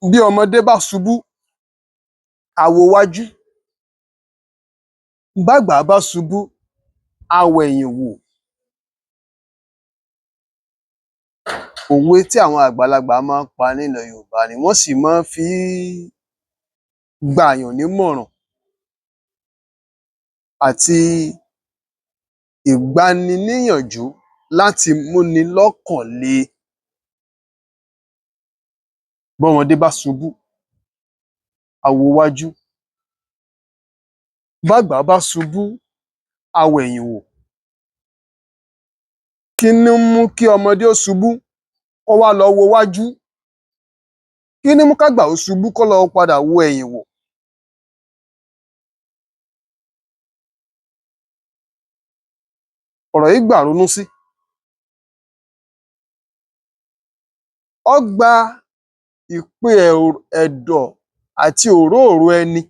Bí ọmọdé bá ṣubú, á wowájú. Bágbà bá ṣubú, á wẹ̀yìn wò. Òwe tí àwọn àgbàlagbà máa ń pa nílẹ̀ Yorùbá ni wọ́n sì máa ń fi í gbààyàn nímọ̀ràn àti ìgbaniníyànjú láti múni lọ́kàn le. Bọ́mọdé bá ṣubú, á wowájú. Bágbà bá ṣubú, á wẹ̀yìn wò. Kí ní ń mú kí ọmọdé ó ṣubú kó wá lọ wowájú? Kí ní mú kágbà ó ṣubú kó lọ padà wo ẹ̀yìn wò? Ọ̀rọ̀ yìí gbàronú sí. Ó gba ìpe ẹ̀dọ̀ àti òróòro ẹni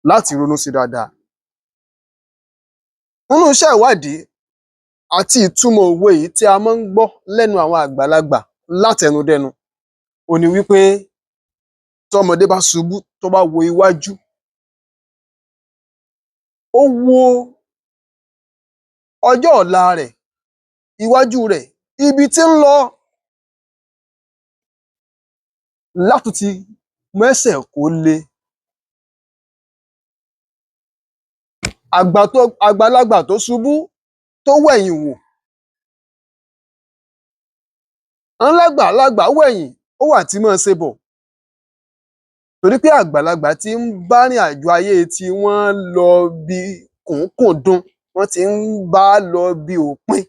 láti ronú sí dáadáa. Nínú iṣẹ́ ìwádìí àti ìtumọ̀ òwe yìí tí a mọ́ ń gbọ́ lẹ́nu àwọn àgbàlagbà látẹnudẹ́nu, òhun ni wí pé tọ́mọdé bá ṣubú, tó bá wo iwájú, ó wo ọjọ́ ọ̀la rẹ̀, iwájú rẹ̀, ibi tí ń lọ látún ti mẹ́sẹ̀ kó le. Àgbà tó àgbàlagbà tó ṣubú tó wẹ̀yìn wò, wọ́n lágbàlagbà wẹ̀yìn, ó wà tí máa ṣe bọ̀. Torí pé àgbàlagbà tí ń bárìn àjò ayé tiwọn lọ bi kùnkúndùn, wọ́n ti ń bá a lọ bi òpin.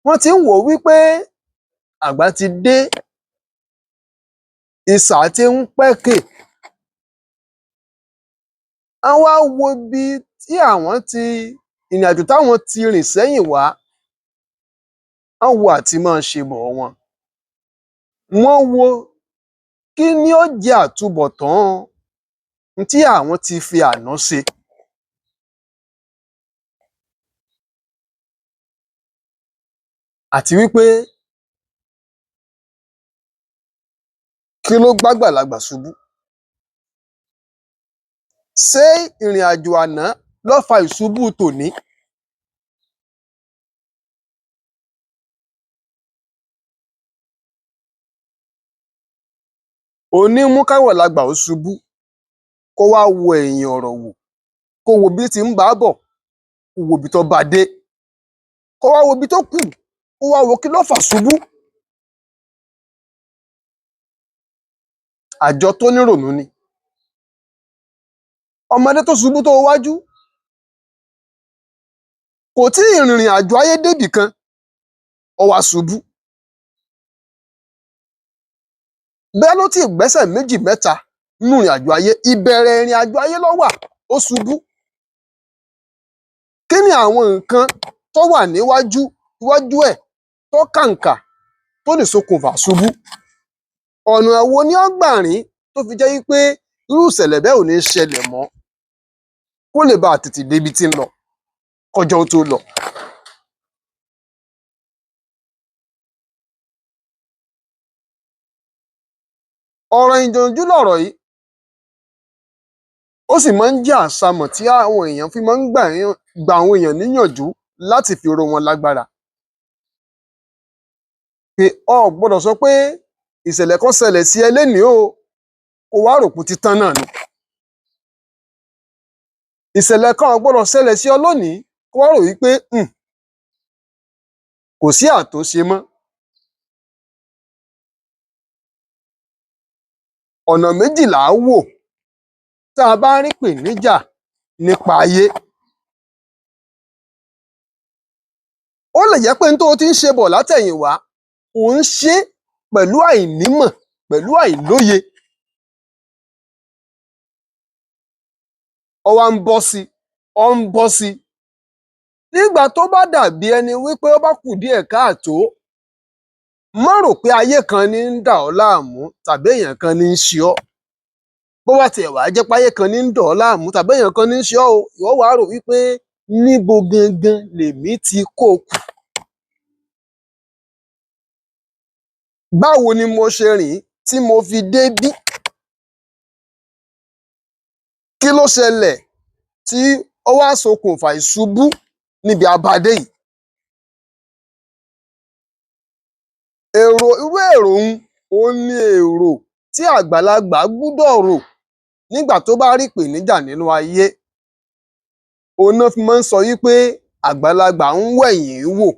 Wọ́n ti ń wò ó wí pé àgbà ti dé, isà ti ń pẹ́kè. Wọ́n wá wo ibi tí àwọn ti ìrìnàjò táwọn ti rìn sẹ́yìn wá, wọ́n wo àtimáaṣebọ̀ wọn. Wọ́n wo kí ní ó jẹ́ àtubọ̀tán n tí àwọn ti fi àná ṣe. Àti wí pé kí ló gbágbàlagbà ṣubú? Ṣé ìrìn-àjò àná ló fa ìṣubú tòní? Òhun ní ń mú kágbàlagbà ó ṣubú kó wá wo ẹ̀yìn ọ̀rọ̀ wò, kó wo bí tí ń bá bọ̀, kó wo ibi tó bá a dé, kó wá wo ibi tó kù, kó wá wo kí ló fàṣubú. Àjọ tó nírònú ni. Ọmọdé tó ṣubú tó wowájú, kò tíì rìnrìn àjò ayé débì kan, ó wá ṣubú. Bóyá ló tíì gbẹ́sẹ̀ méjì mẹ́ta nínú ìrìn àjò ayé, ìbẹ̀rẹ̀ ìrìn àjò ayé ló wà, ó ṣubú. Kí ni àwọn nǹkan tó wà níwájú iwájú ẹ̀ tó kàǹkà tó lè ṣokùnfà ìṣubú? Ọ̀nà wo ní ó gbà rìn-ín tó fi jẹ́ wí pé irú ìṣẹ̀lẹ̀ bẹ́ẹ̀ ò ní ṣẹlẹ̀ mọ́ kó lè baà tètè débi tí ń lọ kọ́jọ́ ó tó lọ? Ọ̀rọ̀ ìyànjú lọ̀rọ̀ yìí. Ó sì máa ń jẹ́ àsamọ̀ tí àwọn èèyàn fi máa ń gba àwọn èèyàn níyànjú láti fi ró wọn lágbára. Pé o ò gbọdọ̀ sọ pé ìṣẹ̀lẹ̀ kan ṣẹlẹ̀ sí ẹ lénìí o, kó o wá rò pó ti tán náà nu. Ìṣẹ̀lẹ̀ kan ò gbọdọ̀ ṣẹlẹ̀ sí ọ lónìí kó o wá rò wí pé kò sí àtúnṣe mọ́. Ọ̀nà méjì là á wò tá a bá rípèníjà nípa ayé. Ó lè jẹ́ pé n tó o ti ń ṣe bọ̀ látẹ̀yìnwá, ò ń ṣe é pẹ̀lú àìnímọ̀, pẹ̀lú àìlóye. Ó wá ń bọ́ sí i, ó ń bọ́ sí i. Nígbà tó bá dàbí ẹni wí pé ó bá kù díẹ̀ káàtó, má rò pé ayé kan ní ń dà ọ́ láàmú tàbí èèyàn kan ní ń ṣe ọ́. Bó bá tiẹ̀ wá jẹ́ páyé kan ní ń dà ọ́ láàmú tàbí èèyàn kan ní ń ṣe ọ́ o, ìwọ wàá rò wí pé níbo gangan lèmi ti kó o kù? Báwo ni mo ṣe rìn tí mo fi débí? Kí ló ṣẹlẹ̀ tí ó wá ṣokùnfà ìṣubú níbi a bá dé yìí? Èrò irú èrò un òhun ni èrò tí àgbàlagbà gbúdọ̀ rò nígbà tó bá rí ìpèníjà nínú ayé. Òhun ná fi mọ́ ń sọ wí pé àgbàlagbà ń wẹ̀yìn wò.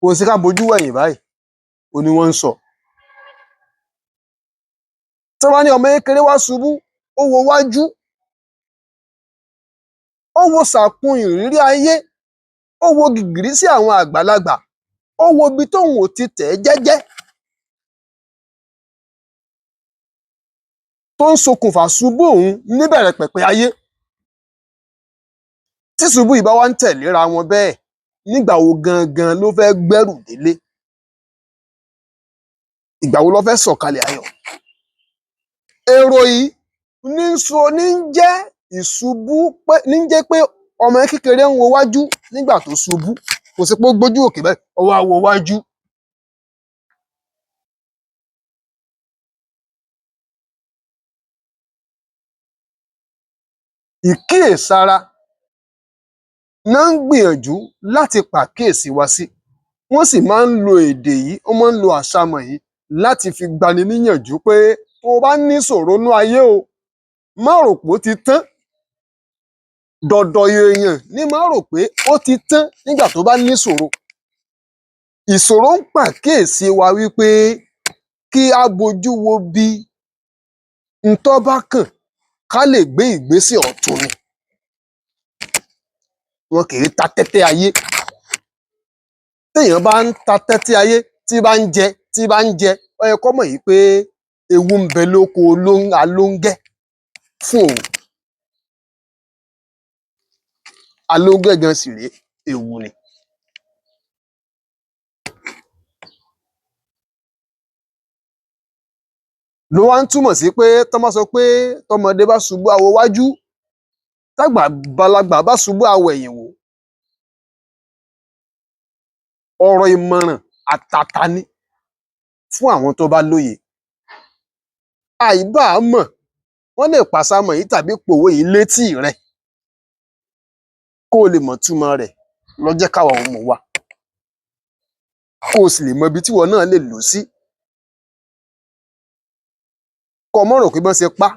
Kò sí ká bojú wẹ̀yìn báyìí, òhun ni wọ́n ń sọ. Tán bá ní ọmọ kékeré wá ṣubú, ó wo wájú, ó wo sàkun ìrírí ayé, ó wo gìgìrísẹ̀ àwọn àgbàlagbà, ó wo ibi tóun ò ti tẹ̀ ẹ́ jẹ́jẹ́ tó ń ṣokùnfà ìṣubú òun níbẹ̀rẹ̀ pẹ̀pẹ̀ ayé. Tí ìṣubú yìí bá wá ń tẹ̀léra wọn bẹ́ẹ̀, nígbà wo gangan ló fẹ́ gbẹ́rù délé? Ìgbà wo ló fẹ́ sọ̀kalẹ̀ ayọ̀? Èrò yìí ní ń so ní ń jẹ́ ìṣubú pé ní ń jẹ́ pé ọmọ kékeré ń wo wájú nígbà tó ṣubú. Kò sí pé ó gbójú òkè báyìí, ó wá wo wájú. Ìkíyèsára ná ń gbìyànjú láti pàkíyèsí wa sí. Wọ́n sì máa ń lo èdè yìí, wọ́n máa ń lo àṣamọ̀ yìí láti fi gbani níyànjú pé tó o bá níṣòro nú ayé o, má rò pó ti tán. Dọ̀dọ̀ èèyàn ní má rò pé ó ti tán nígbà tó bá níṣòro. Ìṣòro ń pàkíyèsí wa wí pé kí á bojú wo bi n tó bá kàn ká lè gbé ìgbésẹ̀ ọ̀tun ni. Wọn kì í ta tẹ́tẹ́ ayé. Téèyàn bá ń ta tẹ́tẹ́ ayé, tí bá ń jẹ, tí bá ń jẹ, ó yẹ kó mọ̀ yí pé ewu ń bẹ lóko alóńgẹ́ fún òun. Alóńgẹ́ gan sì rèé, ewu ni. Ló wá ń túmọ̀ sí pé tán bá sọ pé tọ́mọdé bá ṣubú á wo wájú, tágbàlagbà bá ṣubú á wẹ̀yìn wò. Ọ̀rọ̀ ìmọ̀ràn àtàtà ni fún àwọn tó bá lóye. Àìbáà mọ̀, wọ́n lè pàṣamọ̀ yìí tàbí pòwe yìí létí rẹ kó o lè mọ̀túmọ̀ rẹ̀ ló jẹ́ káwa ó mú un wá. Kó o sì lè mọ ibi tíwọ náà lè lò ó sí. Kó o mọ́ rò pé bọ́n ṣe pá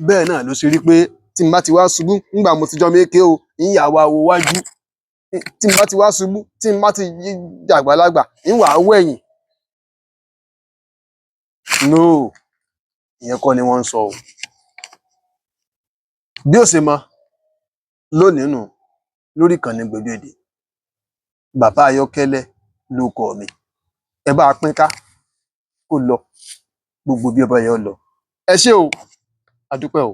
bẹ́ẹ̀ náà ló ṣe rí pé tí n bá ti wá ṣubú ńgbà mo ti jọ́mọ éke o, ń yáa wá wo wájú. Tí n bá ti wá ṣubú, tí n bá ti dàgbàlagbà, ń wá wẹ̀yìn. No! Ìyẹn kọ́ ni wọ́n ń sọ o. Bí ó ṣe mọ lónìí nù lórí ìkànnì Gbẹ̀du Èdè. Bàbá Ayọ́kẹ́lẹ́ lóókọ mi. Ẹ bá a pín ká kó lọ gbogbo bí ó bá yẹ ó lọ. Ẹ ṣé o, a dúpẹ́ o.